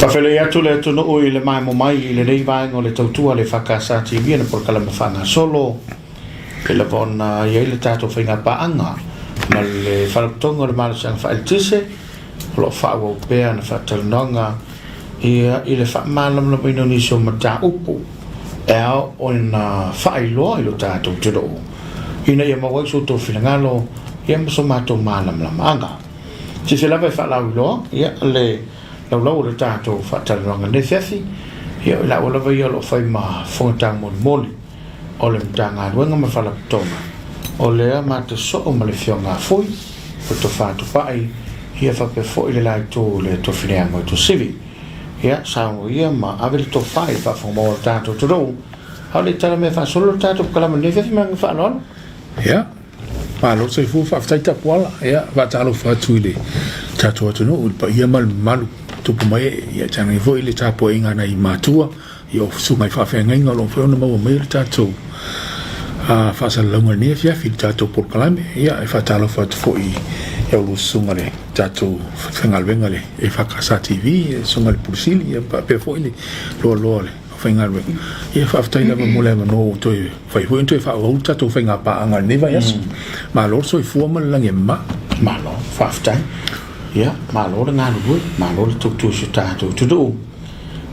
Faafeiloai atu le atunuu i le maemo mai i lenei vaega o le tautua a le EFKS TV ona polokalame faagasolo pei lava ona i ai le tatou faigapaaga ma le Faalapotopotoga o le Malosiaga Faaeletise o lo o faaauau pea ana faatalanoaga ia i le faamalamalamaina o nisi o mataupu e ao ona faailoa i lo tatou atunuu ina ia maua ai so outou finagalo ia ma so matou malamalamaaga. Silasila lava e faalauiloa ia le laulau o le tatou faatalanoaga i lenei afiafi, ia o i laua lava ia o lo o fai ma fofoga taumolimoli o le Matagaluega ma Faalapotopotoga, o lea ma te soo ma le Afioga a Fui, o Tofa Tupai, ia faapea foi le la itu i le Tofinea Moetusivi. Ia, saunoa ia ma ave le tofa i le faafofoga maua a le tatou atunuu, a o le i tala mea faasolo le tatou polokalame i lenei afiafi ma le agaga faaaloalo. Ia, malo le soifua, faafetai Tapuala. Ia, faatalofa atu i le tatou atunuu, i le paia ma le mamalu tupu ma ee, ia tainane foi le tapuaiga a nai matua, ia o susuga i faafeagaiga o lo o mafai ona maua mai le tatou faasalalauga i lenei afiafi i le tatou polokalame. Ia, e faatalofa atu foi i a oulua susuga i le tatou faigaluega i le EFKS TV, le susuga i le Pule Sili, ia faapea foi le loaloa o le aufaigaluega. Ia, faafetai lava mo le avanoa ua toe fai foi ona toe faaauau le tatou faigapaaga i lenei vaiaso. Malo le soifua ma le lagi e mama. Malo, faafetai. Ia, malo le galulue, malo le tautua i si o tatou atunuu.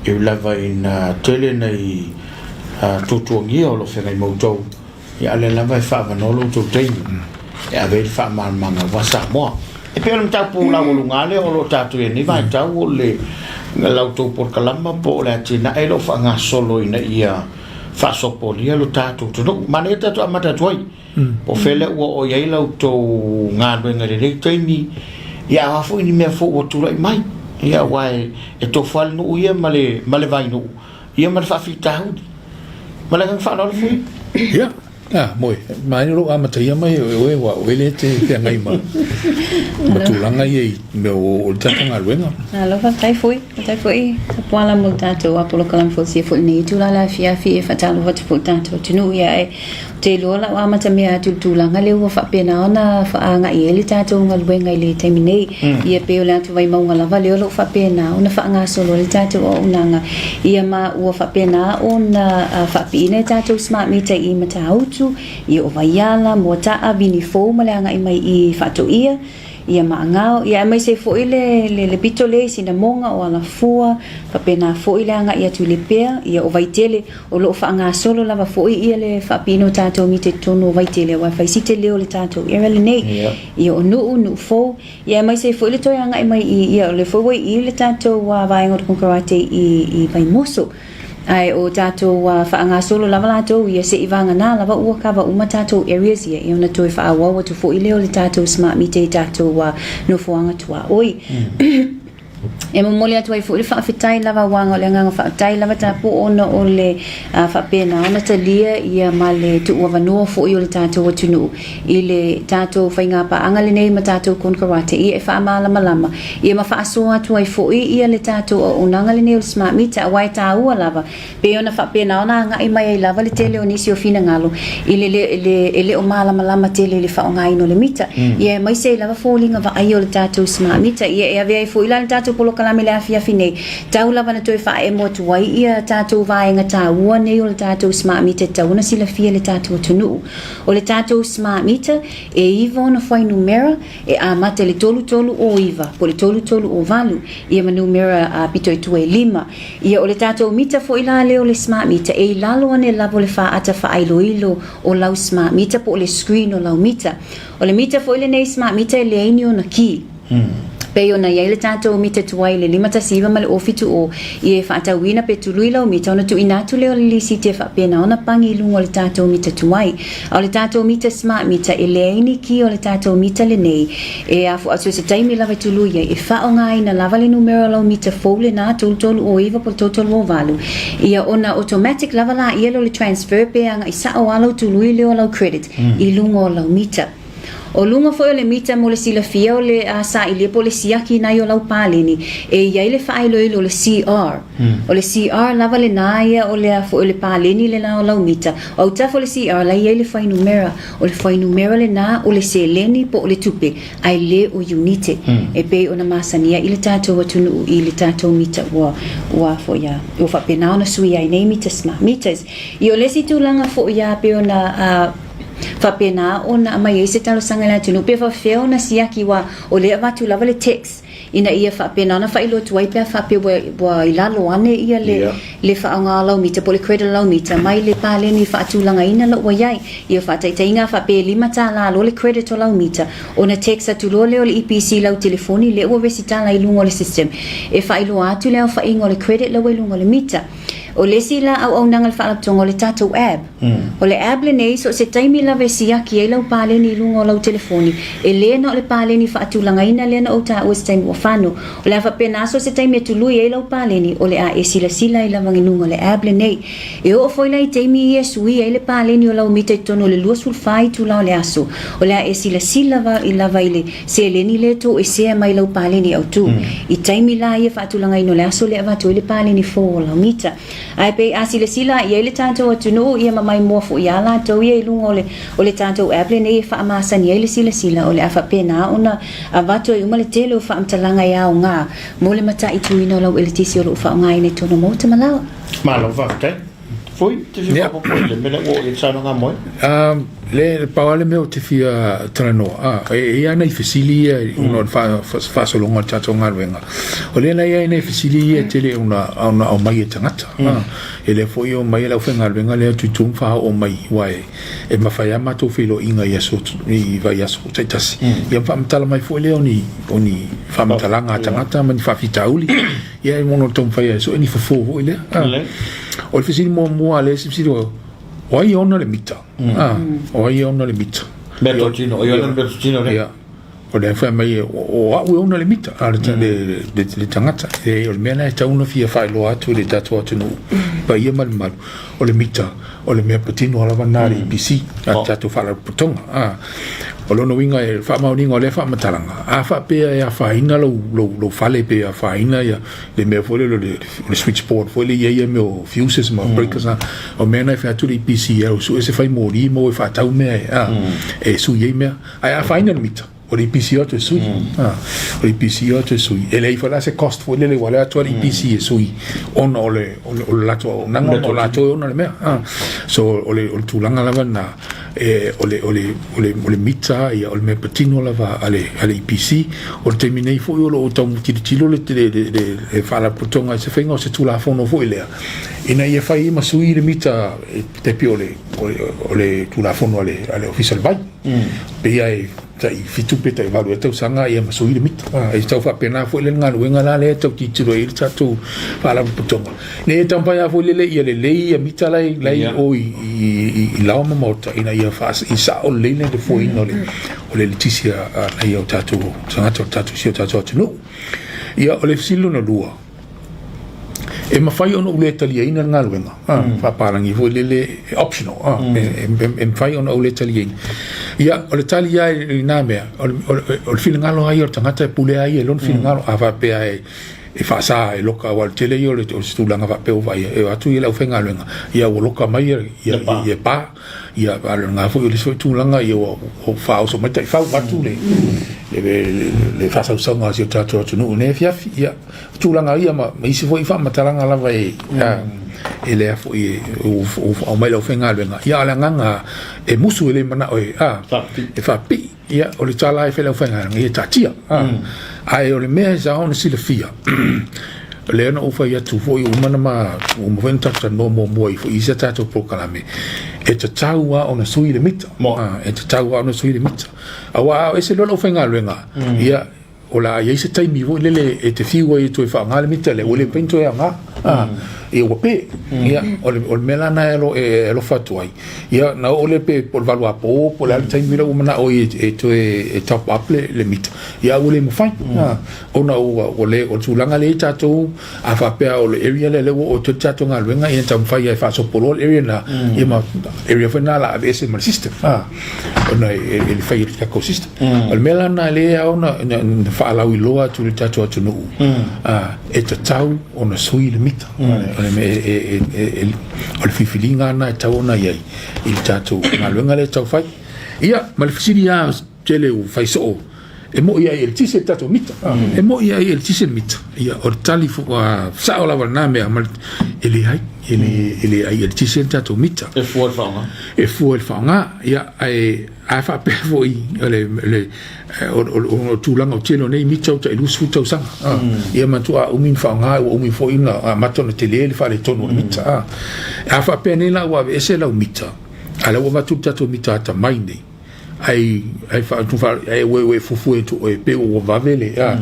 E ui lava ina tele nai tuatuagia o lo o feagai ma outou, ia a o lea lava e faaavanoa lo outou taimi e ave ai le faamalamalamaga aua Samoa. E pei o le mataupu laualuga lea o lo o tatou i ai i lenei vaitau o le la outou polokalama po o le atinae o lo o faagasolo ina ia faasopolia lo tatou atunuu. Manaia le tatou amata atu ai. Po o fea lea ua oo i ai la outou galuega i lenei taimi, ia a o a foi ni mea fou ua tulai mai, ia aua e tofu lava le nuu ia ma le, ma le vainuu, ia ma le faafitauli. Ma le agaga faaaloalo foi. Ia, a, moe, manaia lou amataia mai e oe, aua o oe lea e te feagai ma, ma tulaga ia i mea o le tatou galuega. Malo faafetai foi, faafetai foi Tapuala mo le tatou polokalame folasia foi i lenei itula le afiafi e faatalofa atu foi i le tatou atunuu ia e Ou te iloa o lau amatamea atu i le tulaga lea ua faapena ona faaaga'i ai le tatou galuega i le taimi nei. Ia pei o le atu vaimauga lava lea o lo o faapena ona faagasolo ai le tatou auaunaga, ia ma ua faapena ona faapiina i tatou smart meter i Matautu, ia o Vaiala, Moataa, Vinifou ma le agai mai i Faatoia. Ia Maagao, ia aemaise ai foi le, le, le pito lea i Sinamoga, o Alafua, faapena foi le agai atu i Lepea, ia o Vaitele, o lo o faagasolo lava foi ia le faapino o tatou mita i totonu o Vaitele, aua e fai si tele o le tatou area lenei. Yeah. Ia o Nuu, Nuu Fou, ia aemaise ai foi le toe agai mai i, ia o lea foi ua i le tatou vaega o le konekarate i, i Vaimoso. Ae o tatou faagasolo lava latou ia se'i vagana lava ua kava uma tatou areas ia, ia ona toe faaauau atu foi lea o le tatou smart meter i tatou nofoaga tuaoi. E momoli atu ai foi le faafetai lava aua o le agaga faafetai lava tapu ona o le faapena ona talia ia ma le tuuavanoa foi o le tatou atunuu i le tatou faigapaaga lenei ma tatou konekarate ia e faamalamalama ia ma faasoa atu ai foi ia le tatou auaunaga lenei o le smart meter aua e taua lava pei ona faapena ona agai mai ai lava le tele o nisi o finagalo i le le e le o malamalama tele i le faaaogaina o le mita ia aemaise ai lava foliga vaaia o le tatou smart meter ia e avea ai foi la le tatou polokalame i le afiafi nei tau lava na toe faaemo atu ai ia tatou vaega taua nei o le tatou smart meter e tatau ona silafia e le tatou atunuu. O le tatou smart meter, e iva ona fuainumera, e amata i le 3309 po o le 3308, ia ma numera pito i tua e lima. Ia, o le tatou mita foi la lea o le smart meter, e i lalo ane lava o le faata faailoilo o lau smart meter po o le screen o lau mita. O le mita foi lenei smart meter e leai ni ona key. Pei ona i ai le tatou mita tuai i le 519 ma le 070, ia e faatauina pe tului lau mita ona tuuina atu lea o le lisiti e faapena ona pani i luga o le tatou mita tuai. A o le tatou mita smart meter, e leai ni ki o le tatou mita lenei e afu atu i se taimi lava e tului ai, e faaaogaina lava le numera o lau mita fou lena, 3309 po o le 3308, ia ona automatic lava laia lea o le transfer pe agai sao lava lau tului lea o lau credit i luga o lau mita. O luga foi o le mita mo le silafia o le a sailia po o le siaki nai o lau paleni e i ai le faailoilo o le CR. O le CR lava lena ia o le a foi o le paleni lena o lau mita. O autafa o le CR la e i ai le fuainumera. O le fuainumera lena o le seleni po o le tupe ae le o iunite e pei ona masani ai i le tatou atunuu i le tatou mita ua ua foi a ua faapena ona sui ai nei mita smart meters. Ia o le isi tulaga foi a pei ona a faapena ona aumai ai se talosaga i le atunuu pe faapefea ona siaki aua o lea e avatu lava le text ina ia faapena ona faailoa atu ai pe a faapea ua, ua i lalo ane ia le, yeah. le faaaoga o lau mita po o le credit o lau mita mai le paleni faatulagaina la ua i ai. Ia faataitaiga a faapea e $5 loa le credit o lau mita, ona text atu loa lea o le EPC i lau telefoni lea ua resitala i luga o le system e faailoa atu le aofaiga o le credit la ua i luga o le mita. O le isi la auaunaga a le Faalapotopotoga o le tatou app. O le app lenei, so o se taimi lava e siaki ai lau paleni i luga o lau telefoni, e le na o le paleni faatulagaina lea na ou taua i se taimi ua fano. O le a faapena so o se taimi e tului ai lau paleni, o le a e silasila ai lava i luga o le app lenei. E oo foi la i taimi ia e suia ai le paleni o lau mita i totonu o le 24 itula o le aso, o le a e silasila lava i le seleni lea e toesea mai lau paleni autu. I taimi la ia faatulagaina o le aso lea e avatu ai le paleni fou o lau mita. Ae pei a silasila i ai le tatou atunuu ia ma maimoa foi iā latou ia i luga o le o le tatou app lenei e faamasani ai le silasila o le a faapena ona avatu ai uma le tele o faamatalaga e aoga mo le mataituina o lau eletise o lo o faaaogaina i totonu o maota ma laoa. Malo faafetai. Foi, te fia faaopoopo i le mea lea ua oo i ai le saunoaga a Moe. Le pau lava le mea ou te fia talanoa, e i ai lava nai fesili ia ona o le faasologa o le tatou galuega. O lea la e i ai nai fesili ia e tele ona aumai e tagata. E lea foi e omai le aufaigaluega lea tutu ma faaoo mai aua e mafai lava matou feiloaiga i aso i vaiaso taitasi. Ia ma faamatala mai foi lea o ni faamatalaga a tagata ma ni faafitauli. Ia e ono taumafai e sue ni fofo foi lea. O le fesili muamua a le isi fesili o ai e ona le mita? O ai e ona le mita? Meatotino, o ai e ona le meatotino lea? Ia. O lea fai mai o au e ona le mita, a le tagata. E, o le mea lena e tatau ona fia faailoa atu i le tatou atunuu, paia ma le mamalu, o le mita, o le mea patino lava lena a le EPC, a le tatou Faalapotopotoga. O lona uiga e faamaoniga o lea faamatalaga, a faapea e afaina lou, lou, lou fale pe afaina ia le mea foi lele o le, o le switchboard foi lele e i ai ia mea o fuses ma breakers na, o mea na e fai atu le EPC e sue se fai moli mo e faatau mea e, a, e sui ai mea. Ae a afaina le mita, o le EPC o atu e sui. A, o le EPC o atu e sui. E leai foi la se cost foi lele ua alu atu lava le EPC e sui ona o le, o le, o le latou auaunaga ona o latou e ona le mea. A, so o le, o le tulaga lava lena. E, o le, o le, o le, o le mita, ia, o le mea patino lava a le, a le EPC. O le taimi nei foi o lo o tau tilotilo le, le, le, le, le Faalapotopotoga i se faiga o se Tulafono foi lea, ina ia fai ai ma sui le mita e tai pei o le, o le, o le Tulafono a le, a le Ofisa o le Vai. Pei lava e tai fitu pe tai valu ea tausaga ia ma sui le mita. E tau faapena foi le galuega la lea e tau tilotilo ai le tatou Faalapotopotoga. Nei e taumafai lava foi lele ia lelei ia mita la e la e o i i laoa ma maota ina ia i sao lelei le foeina o le o le eletisi a nai o tatou tagata o tatou si o tatou atunuu. Ia o le fesili lona lua, e mafai ona ou le taliaina le galuega, faapalagi foi lele e optional, e mafai ona ou le taliaina. Ia o le tali lava i lena mea, o le finagalo lava ia o le tagata e pule lava ia i lona finagalo, a faapea e e faasa e loka aua o le tele ia o le o se tulaga faapea ua vaaia e o atu ia le aufaigaluega ia ua loka mai ia ia ia pa ia a o lena foi o le isi foi tulaga ia ua ua faaoso mai taifau atu le le le le faasausauga a si o tatou atunuu i lenei afiafi ia o tulaga ia ma ma isi foi faamatalaga lava e e lea foi e ua aumai le aufaigaluega ia a o le agaga e musu e le manao e a e faapipii. Ia, o le tala e fai le aufaigaluega, ia taatia. Ae o le mea e sao ona silafia, o lea na ou fai atu foi, ua uma ona ma, ua uma foi ona tatou talanoa muamua i foi i isi a tatou polokalame, e tatau lava ona sui le mita. E tatau lava ona sui le mita. Aua a ese loa le aufaigaluega, ia, o le a i ai se taimi foi lele e te fiu ai e toe faaaoga le mita lea, ua le mafai ona toe aoga. Ia ua pe. Ia, o le, o le mea la na e, alo, e alofa atu ai, ia, na oo lea pe po o le 8 apo, po o le a le taimi la ua manao ai e, e toe e top up le, le mita, ia ua le mafai. Ona ua, ua le, o le tulaga lea i tatou, a faapea o le area lea lea ua oo atu ai le tatou galuega, ia taumafai e faasopo loa le area lena, ia ma area foi lena o le a aveese ma le system, ona e, e le fai e le tatou system. O le mea la lena lea e ao ona, ona faalauiloa atu i le tatou atunuu, e tatau ona sui le mita. O le mea e, e, e, o le filifiliga lena e tatau ona i ai i le tatou galuega lea e tau fai. Ia, ma le fesili lava tele ua fai soo, e moi ai e le tise le tatou mita. E moi ai e le tise le mita. Ia, o le tali sao lava lena mea, ma e leai, e le, e le ai e le tise le tatou mita. E fua i le faaaoga. E fua i le faaaoga. Ia, ae, a faapea foi, o le, le, o, o, o tulaga o tele o nei mita ua tai 20 tausaga. Ia manatua a umi ona faaaoga, ua umi foi ona amata ona tele le faaletonu o le mita. A faapea nei la ua aveese lau mita, a la ua avatu le tatou mita atamai nei, ai ai fa tu fa ai ue ue fufu e tu e pe ua vave le a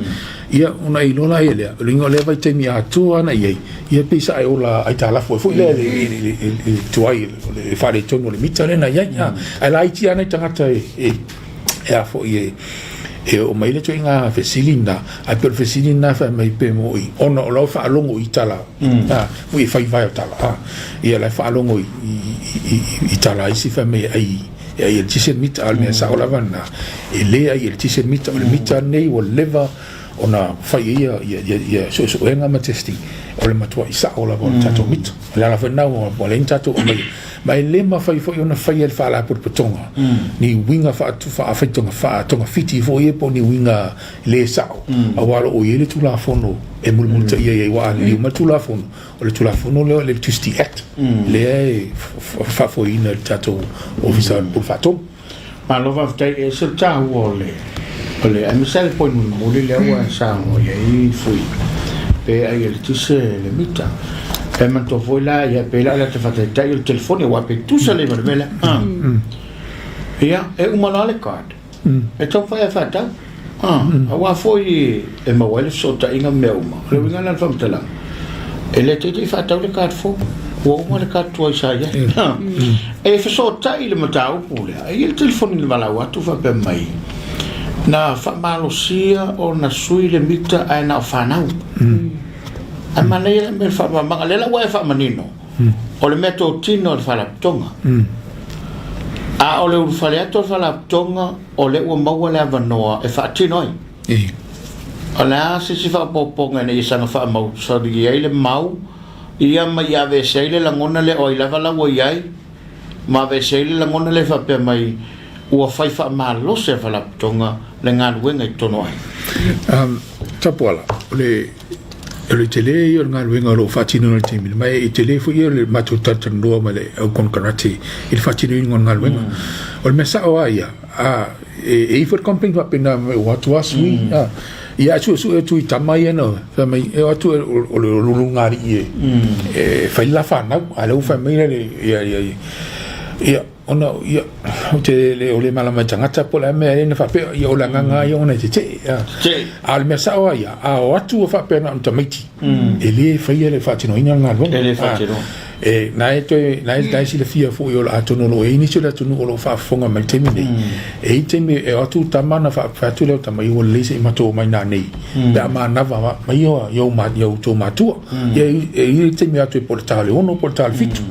ia ona i lola ia lea o linga lea vaitaimi atoa ana i ai ia pei sa e ola aitalafu ai foi lea le le tuai le faaletonu o le mita lea na i ai a ai laiti ana i tagata e e e a foi e e oo mai le ituaiga fesili lena, ae pei o le fesili lena e fai mai pe moni ona o la e faalogo i tala, a, foi e fai vae o tala, a, ia la e faalogo i, i, i, i tala a isi fai mai e ai, e ai e le tisi le mita, a o le mea sao lava lena, e le ai e le tisi le mita, o le mita lenei ua leva ona fai ai ia, ia, ia, ia suesuega ma testing, o le matuai sao lava o le tatou mita. O le ala foi lena ua, ua leai ni tatou aumaia. Ma e le mafai foi ona faia e le Faalapotopotoga ni uiga faatogafiti foi ia po o ni uiga le sao, aua o lo o i ai le Tulafono e mulimulitaia i ai, aua a liliu mai le Tulafono, o le Tulafono lea o le Electricity Act, lea e faafoeina e le tatou Ofisa o le Pule Faatonu. Malo faafetai, e ese le taua o le o le aemaise lava le point mulimuli lea ua e saunoa i ai Fui, pe ai e le tise le mita. E manatua foi la ia pei la o le ata faataitai o le telefoni aua pe tusa lelei ma le mea lea. Ah. Ia, e uma loa le card. E taumafai e faatau. Ah, aua foi e maua ai le fesootaiga ma mea uma. O le uiga lena o le faamatalaga, e le teitei faatau le card fou, ua uma le card tuai sa i ai. E fesootai le mataupu lea, e i ai le telefoni na valaau atu faapea mai, na faamalosia ona sui le mita ae na o fanau. Ae manaia le mea o le faamalamalamaga, lea la ua e faamanino, o le mea totino a le Faalapotopotoga. A o le ulufale atu o le Faalapotopotoga, o lea ua maua le avanoa e faatino ai. O le a se isi faaopoopoga ina ia saga faamausali ai le mau ia ma ia aveese ai le lagona lea o ai lava la ua i ai, ma aveese ai le lagona lea e faapea mai ua fai faamalosi e le Faalapotopotoga le galuega i totonu o aiga? Tapuala, o le O le tele ia o le galuega o lo o faatino i le taimi nei, ma e tele foi ia o le matou talatalanoa ma le au konekarate i le faatinoina o le galuega. O le mea sao lava ia, a, e i ai foi le complaint faapena mai ua atu lava sui, a, ia ae suesue atu i tama ia na fai mai e o atu o le ulugalii e, e fai le la fanau, a o lea ua fai mai le, ia, ia, ia, Ona, ia, ou te le, o le malama i tagata po o le a mea e na faapea, ia o le agaga ia ona e tetee. A, a o le mea sao lava ia, a o atu ua faapea na o ni tamaiti, e le faia le faatinoina o le galuega. E le faatinoina. E, na e toe, na e, na e silafia foi o le, atonu o lo o i ai nisi o le atunuu o lo o faafofoga mai i le taimi nei, e i ai taimi e o atu tama ona faapea atu lea o tama, ia ua lelei se i matou omai nanei, pe a manava mai i outou matua. Ia, e i ai le taimi e o atu ai po o le ta o le 6 po o le ta o le 7.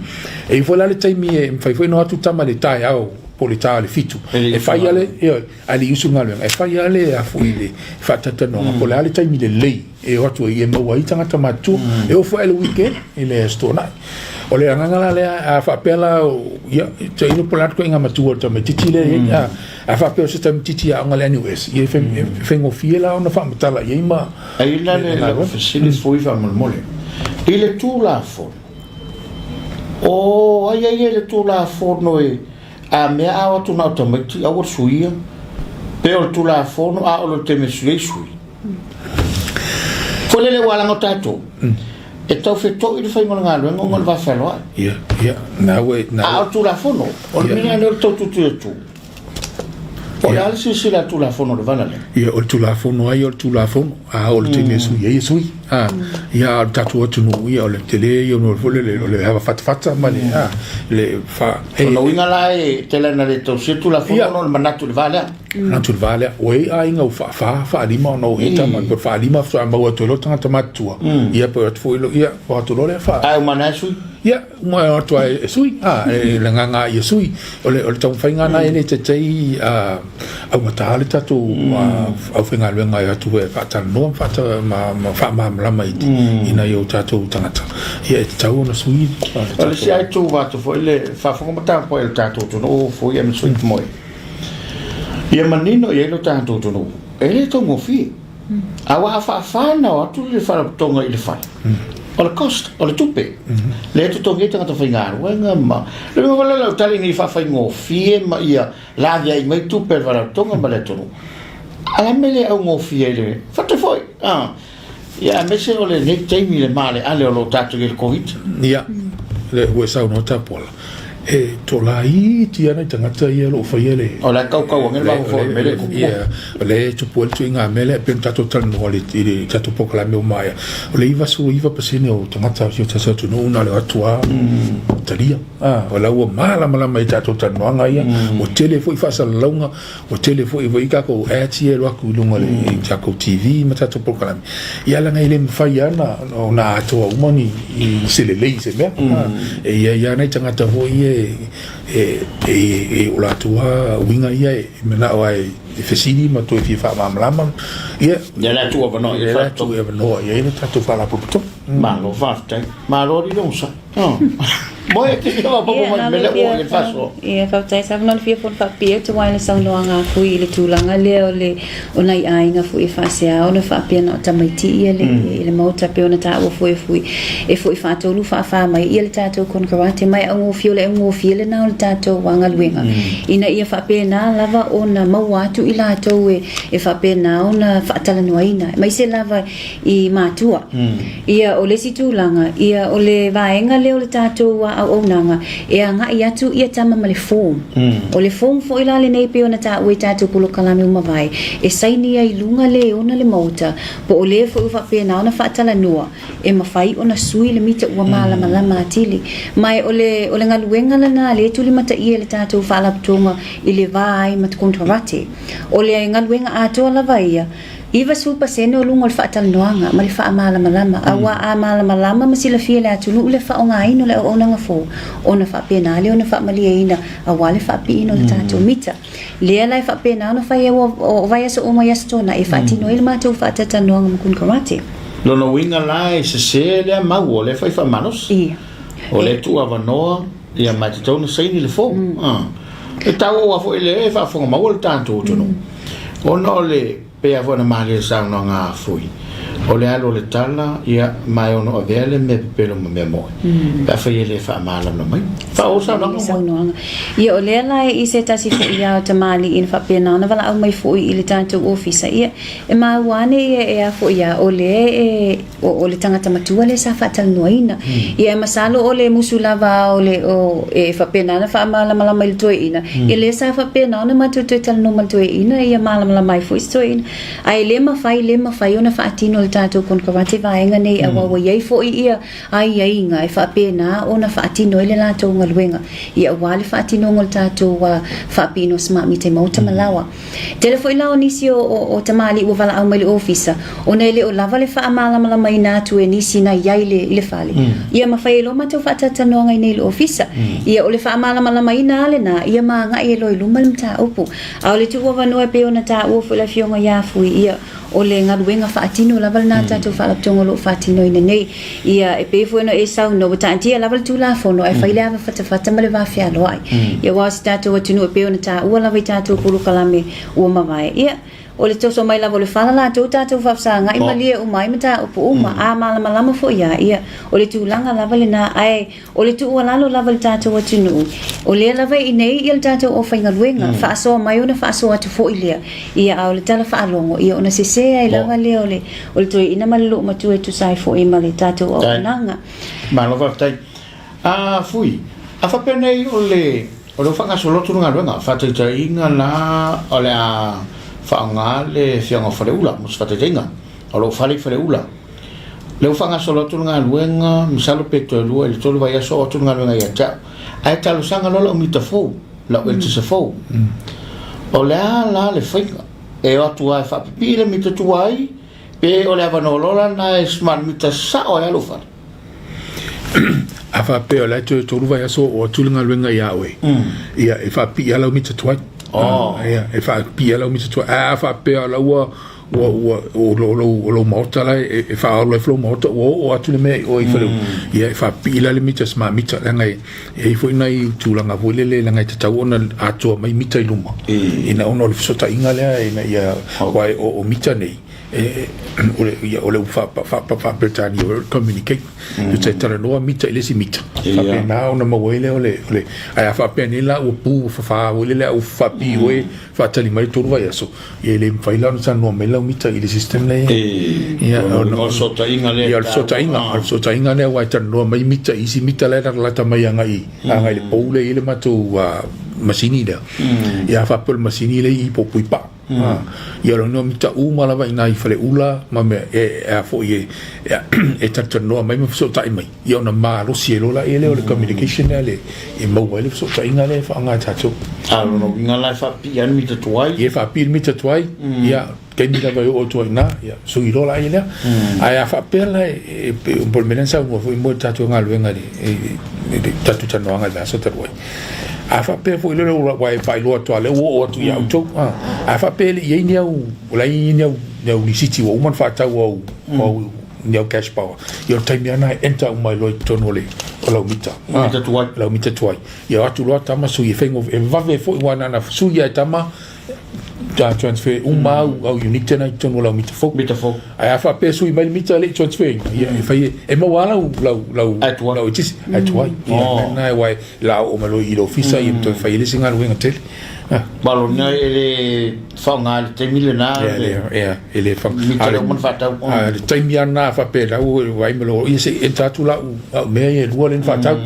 E i ai foi la le taimi e mafai foi ona o atu tama i le taeao po o le ta o le 7 e fai lava le, ioe, ae le i usu i le galuega, e fai lava le a foi le faatalatalanoaga po o le a le taimi lelei e o atu ai e maua ai tagata matutua. E oo foi lava i le weekend i le Aso Toonai. O le agaga la lea, a faapea la, ia, tailo po o le a le ituaiga matua o le tamaitiiti lea e i ai, a faapea o se tamaitiiti aoga i le NUS, ia e faigofie la ona faamatala i ai ma E i ai la le lau fesili foi faamolemole, i le Tulafono, O ai ai le Tulafono e a mea a o atu na o tamaiti aua le suia, pe o le Tulafono a o le taimi e sui ai sui. Foi lele ua laga o tatou, e tau feto'i le faiga o le galuega ona o le va fealoai. Ia, ia, na ua, na A o le Tulafono, o le mea lea o le tau tutui atu. Po o le a le silasila a le Tulafono i le vala lea? Ia, o le Tulafono lava ia o le Tulafono, a oo i le taimi e sui ai, e sui. A, ia, a o le tatou atunuu, ia, o le tele ia o le mea foi lele, o le ava fatafata ma le, a, le fa... O lona uiga la e tele ina le tausia le Tulafono ona o le manatu i le va lea. Manatu i le va lea. Ua i ai aiga ua faafa, faalima ona o heta ma pe faalima faatoa maua atu ai loa tagata matutua. Ia pe o atu foi ia, o atu loa lea fa. Ae uma na e sui. Ia, uma e o atu ai e sui. A, e le agaga lava ia sui. O le, o le taumafaiga lena e le taitai a, augata le tatou aufaigaluega e o atu e faatalanoa ma faata, ma, ma faamalamalama i, i nai o tatou tagata. Ia e tatau ona sui le O le isi lava itu vaeatu foi le faafofoga ma tapuai a le tatou atunuu foi e sui moe. Ia manino i ai lo tatou atunuu, e le taugofie. Aua a faafanau atu le faalapotopotoga i le fale, o le cost, o le tupe, lea e totogi ai tagata faigaluega ma... Le uiga foi lea o lau tali ina ia faafaigofie ma ia laveai mai tupe a le faalapotopotoga ma le atunuu. A o le a le mea e le augofie ai le... Fatu foi, a! Ia aemaise o lenei taimi i le maaleale o lo o tatou i ai i le Koviti. Ia, lea ua e saunoa Tapuala, e toalaiti lava nai tagata ia o lo o faia le... O la e kaukau ane le mafaufau i le mea lea e tupu ai. Ia, o lea e tupu ai le ituaiga mea lea, e pei ona tatou talanoa i le tatou polokalame ua maea, o le 99% o tagata o si o tatou atunuu na o le o atu lava talia. O la ua malamalama i tatou talanoaga ia, ua tele foi faasalalauga Ua tele foi foi tatou ads ia e alu atu i luga o le tatou TV ma tatou polokalame. Ia leaga e le mafai lava ona atoa uma ni se lelei i se mea. E i ai lava nai tagata foi ia e o latou lava uiga ia e manao lava e fesili ma toe fia faamalamalama. Ia, Ia la e tuu avanoa i ai le la e tuu avanoa i ai le tatou faalapotopotoga. Malo faafetai. Malo alii le onosai. Moe e te fia maopoopo mai i le mea lea ua oo i ai le faasoa. Ia, faafetai sa avanoa le fia fono faapipii atu ai i le saunoaga a Fui i le tulaga lea o le o nai aiga foi e faasea ona faapea na o tamaiti ia le i le maota pei ona taua foi e Fui e foi faatolu faafa mai ia le tatou konekarate ma e augofie o le augofie lena o le tatou galuega ina ia faapena lava ona maua atu i latou e faapena ona faatalanoaina aemaise lava i matua. Ia, o le isi tulaga, ia, o le vaega lea o le tatou auaunaga, e agai atu ia tama ma le form. O le form foi la lenei pei ona taua i tatou polokalame ua mavae, e saini ai i luga le ona le maota, po o le foi ua faapena ona faatalanoa, e mafai ona sui le mita ua malamalama atili. Ma o le, o le galuega lena lea e tulimataia e le tatou Faalapotopotoga i le va ai ma konekarate. O le galuega atoa lava ia, 90% o luga o le faatalanoaga ma le faamalamalama, aua a malamalama ma silafia e le atunuu le faaaogaina o le auaunaga fou, ona faapena lea ona faamalieina aua le faapiina o le tatou mita. Lea la e faapena ona fai ai o vaiaso uma i Aso Toonai e faatino ai le matou faatalatalanoaga ma konekarate. Lona uiga la e sese lea mau o lea fai faamalosi. Ia. O lea e tuu avanoa ia ma e tatau ona saini le form. E taua aua foi lea e faafofoga maua le tatou atunuu. Ona o le, pei lava foi ona malie i le saunoaga a Fui, o le alu o le tala, ia, ma e ono avea le mea pepelo ma mea moe, pe afai e le faamalamalamaina. Faaauau le saunoaga moe. Saunoaga. Ia, o lea la i se tasi foi lava o tamalii na faapena ona valaau mai foi i le tatou ofisa, ia, e maua ane ia e a foi a, o lea e, O, o le tagata matua lea sa faatalanoaina. Ia e masalo o le musu lava o le, o, e faapena ona faamalamalama i le toeaina, ia lea sa faapena ona matou toe talanoa ma le toeaina ia malamalama ai foi si toeaina. Ae le mafai, le mafai ona faatino e le tatou konekarate vaega nei aua ua i ai foi ia aiaiga e faapena ona faatino ai le latou galuega, ia aua le faatinoga o le tatou faapino smart meter i Maota ma Laoa. Tele foi la o nisi o, o, o tamalii ua valaau mai i le ofisa, ona e le o lava le faamalamalamaina atu e nisi na i ai le, i le fale. Ia ma fai ai loa matou faatalatalanoaga i nei i le ofisa. Ia, o le faamalamalamaina lava lena, ia ma agai ai loa i luma le mataupu. A o le tuuavanoa e pei ona taua foi le Afioga ia Fui, ia, o le galuega faatino lava lena a le tatou Faalapotopotoga o lo o faatinoina nei. Ia, e pei foi ona e saunoa, ua taatia lava le Tulafono ae fai le ava fatafata ma le va fealoai. Ia, aua o si tatou atunuu e pei ona taua lava i tatou polokalame ua mavae. Ia, o le toso mai lava o le fala latou tatou faafesagai malie uma ai mataupu uma, a malamalama foi lava, ia, o le tulaga lava lena, ae O le tuualalo lava i le tatou atunuu, o lea lava e i inei ia le tatou aufaigaluega, faasoa mai ona faasoa atu foi lea, ia a o le tala faalogo, ia ona sese ai lava lea o le o le toeaina ma le loomatua e tusa ai foi ma le tatou auaunaga. Malo faafetai. A Fui, a faapea nei o le. O lea ua faagasolo atu le galuega, faataitaiga la o le a faaaoga le Afioaga o Faleula mo se faataitaiga, o lou fale i Faleula. O lea ua faagasolo atu le galuega, masalo pe toe 2 i le 3 vaiaso oo atu le galuega ia te au. Ae talosaga loa lau mita fou, lau eletise fou. O le a la le faiga? E o atu lava e faapipii le mita tuai, pe o le avanoa loa la lena e smart meter sao ai lava lou fale? A faapea o la e toe tolu vaiaso oo atu le galuega ia oe, ia e faapipii lava lau mita tuai. Ia e faapipii lava lau mita tuai. Ae a faapea o la ua ua ua o lo o lou maota la e e faaola ai foi lou maota ua oo atu le mea i oe i Faleula, ia e faapipii la le mita smart meter leaga e i ai foi nai tulaga foi lele leaga e tatau ona atoa mai mita i luma ina ona o le fesootaiga lea ina ia aua o mita nei e o le ia o le upu faa-Peretania o le communicate e talanoa mita i le isi mita faapena ona maua ai lea o le ae a faapea nei la ua pu ua fafa foi lele a ua faapipii oe faatali mai le tolu vaiaso ia e le mafai la ona talanoa mai lau mita i le system lea ia o le fesootaiga lea ia o le fesootaiga o le fesootaiga lea aua e talanoa mai mita i isi mita la e latalata mai agai agai le pou lea i le matou masini lea ia a faapea o le masini lea i Puipuipaa ia o lona mita uma lava i ina i Faleula ma mea e a foi e talatalanoa mai ma fesootai mai ia ona malosi ai loa lea lea o le communication lea le e maua ai le fesootaiga lea e faaaoga e tatou. A o lona uiga la e faapipii lava le mita tuai. Ia e faapipii le mita tuai, ia taimi lava e oo atu ai i ina, ia sui loa la lea. Ae a faapea la e po o le mea lea na saunoa foi mo le tatou galuega i le tatou talanoaga i le aso talu ai. A faapea foi lea ua e faailoa atu lava lea ua oo atu ia outou. A faapea e le i i ai ni au, o la e i ai ni au lisiti ua uma ona faatau au ni au cash power ia o le taimi lava lena e enter uma ai loa i totonu o le o lau mita mita tuai lau mita tuai ia o atu loa tama sui e faigofie e vave foi aua na ona sui lava e tama ta transfer uma au au unit na i totonu o lau mita fou mita fou ae a faapea e sui mai le mita e le i transfer ina ia e fai e maua lava lau lau lau Ae tuai. lau eletise ae tuai ia na aua e la oo mai loa i le ofisa ia toe fai ai le isi galuega tele. Malo e le faaaoga i le taimi lena. Ia, e le faaaoga. Le uma ona faatau. A le taimi lava lena faapea la ua vaai mai loa, ia se i enter atu lau au mea ia e lua lea na faatau.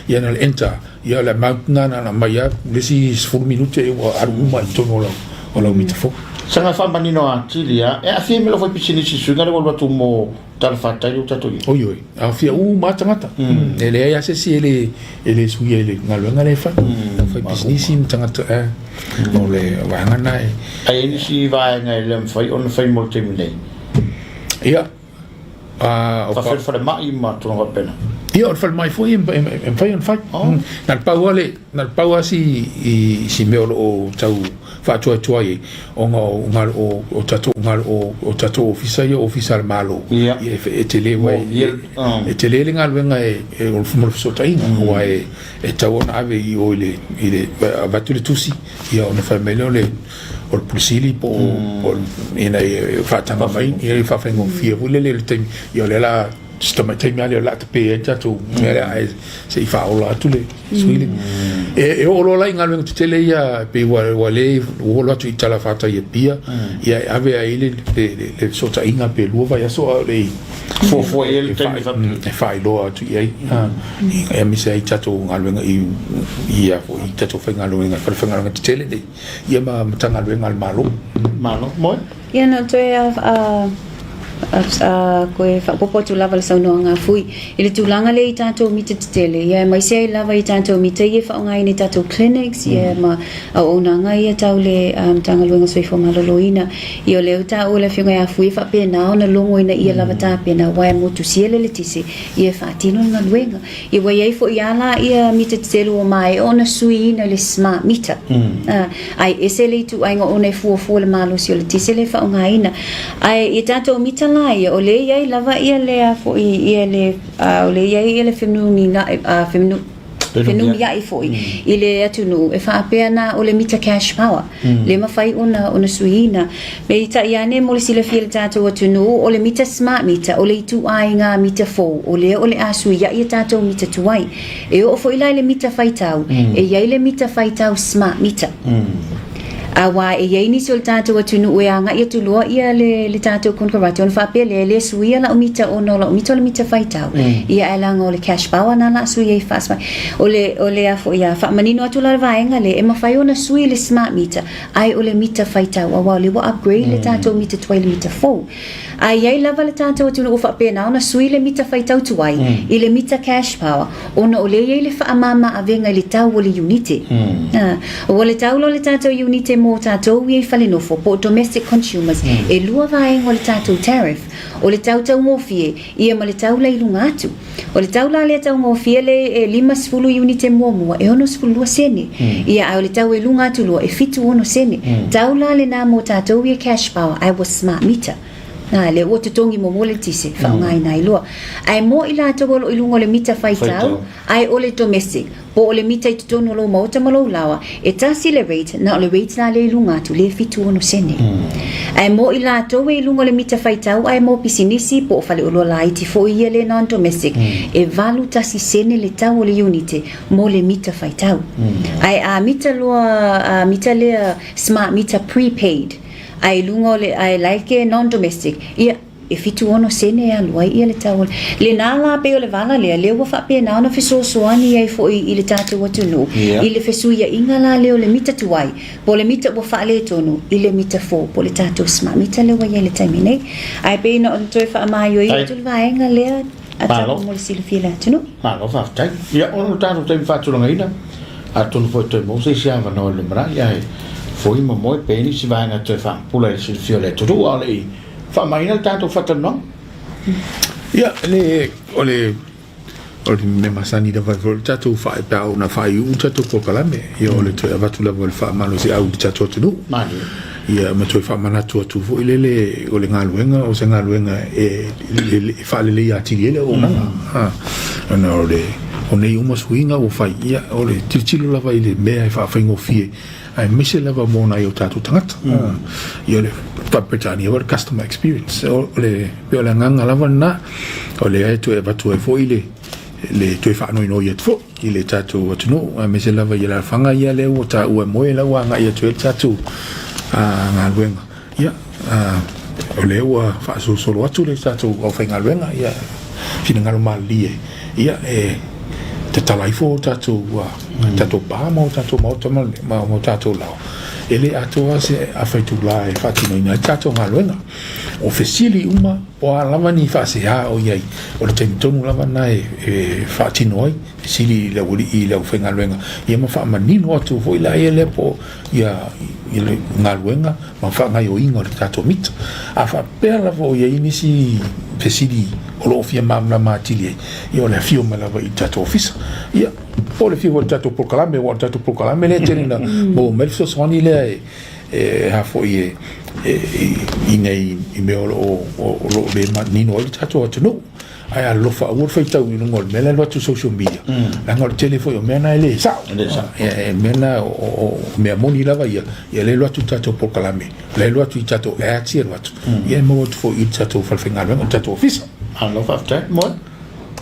Ia na o le enter, ia o le amount lena na ona aumai lava le isi 10 minute ua alu uma i totonu o lau mita fou. Saga faamanino atili lava, e aafia ai ma lou faipisinisi i suiga lea ua alu atu mo Tala fatai lea ua tatou i ai. Oi oi, aofia uma lava tagata. E leai lava se isi e le, e le suia i le galuega lea e fai. Fai pisinisi ma tagata, eh, o le vaega lena e... Ae i ai nisi vaega e le mafai ona fai mo le taimi nei? Ia, o... Faafetai le falemai ma tulaga faapena. Ia, o le falemai foi e mafai ona fai. Na o le pau lava le, na o le pau lava si, si mea o lo o tau faatuatuai ai ona o o o tatou o o tatou ofisa ia ofisa a le Malo ia e tele ua e tele le galuega e o le mo le fesootaiga aua e e tatau ona ave i o i le i le avatu le tusi ia ona fai mai lea o le o le Pule Sili po o ina ia faataga mai ia faafaigofie foi lele i le taimi ia o lea la si tamaitai mea lea o le a tape ai le tatou mea lea ae se i faaola atu le sui le. E oo loa la i galuega tetele ia pei ua ua le ua oo atu i talafatai i Apia ia e ave ai le le le fesootaiga pe lua vaiaso a o le i Fuafua i ai le taimi e faailoa atu i ai aemaise ai tatou galuega i ia foi i tatou faigaluega falefaigaluega tetele nei ia ma Matagaluega a le Malo. Malo. Moe? Ia na toe koe faaopoopo atu lava le saunoaga a Fui i le tulaga lea i tatou mita tetele, ia aemaise ai lava i tatou mita ia e faaaogaina i tatou clinics ia ma auaunaga ia tau le Matagaluega o Soifua Maloloina. Ia o lea ua taua le Afioga ia Fui e faapena ona logo ina ia lava tapena aua e motusia le eletise ia e faatino le galuega. Ia ua i ai foi lava la ia mita tetele ua maea ona suiina i le smart meter. Ae ese le ituaiga ona e fuafua le malosi o le tisele e faaaogaina. Ae i tatou mita la ia, o lea e i ai lava ia le a foi ia le o lea e i ai ia le fenumiai foi i le atunuu e faapea na o le mita cash power le mafai ona ona suiina. Peitai ane mo le silafia e le tatou atunuu, o le mita smart meter, o le ituaiga mita fou, o lea o le a suiai a tatou mita tuai. E oo foi la i le mita faitau, e i ai le mita faitau smart meter. Aua e i ai nisi o le tatou atunuu e agai atu loa ia le, le tatou konekarate ona faapea lea, e le suia lau mita ona o lau mita o le mita faitau. Ia ae leaga o le cash power na la sui ai faa O le, o le a foi a faamanino atu la le vaega lea, e mafai ona sui le smart meter ae o le mita faitau aua o lea ua upgrade le tatou mita tuai i le mita fou. A i ai lava le tatou atunuu ua faapena ona sui le mita faitau tuai i le mita cash power ona o lea e i ai le faamama avega i le tau o le iunite. Ua le tau loa le tatou iunite mo tatou ia i falenofo po o domestic consumers, e lua vaega o le tatou tariff, o le tau taugofie ia ma le tau la i luga atu. O le tau la lea taugofie le e 50 iunite muamua e 62 sene. Ia ae o le tau e luga atu loa e 76 sene. Tau la lena mo tatou ia cash power ae ua smart meter. Nā, lea ua totogi muamua le eletise, faaaogaina ai loa. Ae mo i latou o lo o i luga o le mita faitau, ae o le domestic, po o le mita i totonu o lou maota ma lou laoa, e tasi le rate, na o le rate la lea i luga atu, lea e 76 sene. Ae mo i latou e i luga o le mita faitau ae mo pisinisi po o faleoloa laiti foi ia le non-domestic, e 81 sene le tau o le iunite mo le mita faitau. Ae a mita loa, a mita lea smart meter prepaid, ae i luga o le, ae like non-domestic, ia, e 76 sene e alu ai ia le tau o le. Lena la pei o le vala lea, lea ua faapena ona fesoasoani ai foi i le tatou atunuu, i le fesuiaiga la lea o le mita tuai, po o le mita ua faaletonu i le mita fou, po o le tatou smart meter lea ua i ai i le taimi nei. Ae pei na ona toe faamaioio atu le vaega lea a tatou mo le silafia e le atunuu. Malo faafetai. Ia, ona o le tatou taimi faatulagaina, atonu foi toe maua se isi avanoa i le lumanai, ae foi ma moe pe i ai nisi vaega e toe faapupula i le silafia o le atunuu, a o le i faamaina le tatou faatalanoaga. Ia, le, o le, o le mea masani lava foi le tatou whae pe a ona whaiuu tatou polokalame. Ia, o le toe avatu lava o le faamalosiau i le tatou atunuu. Malie. Ia, ma toe faamanatu atu foi lele o le galuega, o se galuega e, e, e faaleleia atili ai le auaunaga. Ha, ona o le, o nei uma suiga ua fai, ia, o le tilotilo lava i le mea e faafaigofie aemaise lava mo nai o tatou tagata. Ia o le Faa-Peretania o le customer experience. O le, pei o le agaga lava lena, o lea e toe avatu ai foi le, le toe faanoinoi atu foi i le tatou atunuu, aemaise lava i alaalafaga ia lea ua taua e moe la ua agai atu ai le tatou galuega. Ia, o lea ua faasolosolo atu le tatou aufaigaluega, ia, finagalo malilie, ia, e tatala ifo o tatou, tatou pa ma o tatou maota ma, ma o tatou laoa, e le atoa se afa itula e faatinoina ai le tatou galuega. O fesili uma, o a lava ni faasea o i ai, o le taimi tonu lava lena e, e faatino ai, fesili i le aualii i le aufaigaluega, ia ma faamanino atu foi la ia lea po o ia, ia le galuega ma faagaoioiga o le tatou mita. A faapea lava o i ai nisi fesili o lo o fia malamalama atili ai, ia o le afio mai lava i le tatou ofisa. Ia, po o le afio foi i le tatou polokalame, aua o le tatou polokalame lea e tele ina maua mai le fesoasoani lea e, e a foi e, e, i nei i mea o lo o, o lo o le manino ai le tatou atunuu. Ae alofa aua le faitau i luga o le mea la e alu atu i social media. Leaga o le tele foi o mea na e le sao. E le sao. E mea na o mea moni lava ia, ia lea e alu atu i tatou polokalame, lea e alu atu i tatou ads ia e alu atu. Ia e maua atu foi i le tatou falefaigaluega, le tatou ofisa. Malo faafetai. Moe.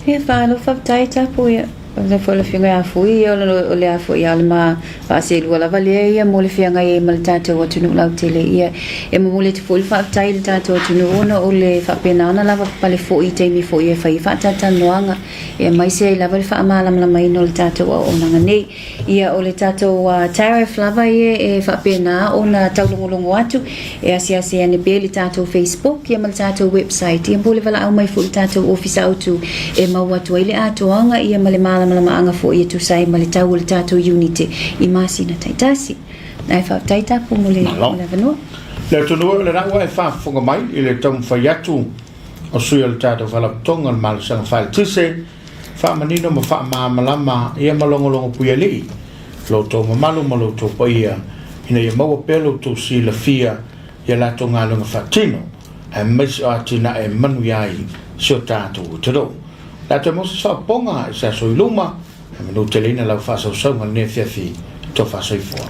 Ia malo faafetai Tapu ia. Faafetai foi i le Afioga ia Fui, ia o le a foi ia o le ma faaselua lava lea ia mo le feagai ai ma le tatou atunuu lautele. Ia e momoli atu foi le faafetai i le tatou atunuu ona o le faapena ona lavapapale foi i taimi foi e fai ai faatalatalanoaga e aemaise ai lava le faamalamalamaina o le tatou auaunaga nei. Ia o le tatou tariff lava ia e faapena ona taulogologo atu e asiasi ane pea i le tatou Facebook ia ma le tatou website ia po o le valaau mai foi i le tatou ofisa autu e maua atu ai le atoaga ia ma le malamalamaaga foi e tusa ai ma le tau o le tatou iunite i masina taitasi. Ae faafetai Tapu mo le avanoa. Le atunuu e o lena ua e faafofoga mai i le taumafai atu o sui o le tatou Faalapotopotoga o le Malosiaga Faaeletise Faamanino ma faamalamalama ia ma logologo puialii lo outou mamalu ma lo outou paia, ina ia maua pea lo outou silafia i a latou galuega faatino, aemaise o atinae e manuia ai si o tatou atunuu. O le a toe maua se faaopoopoga i se aso i luma, e manuteleina lau faasausauga i lenei afiafi. Tofa soifua.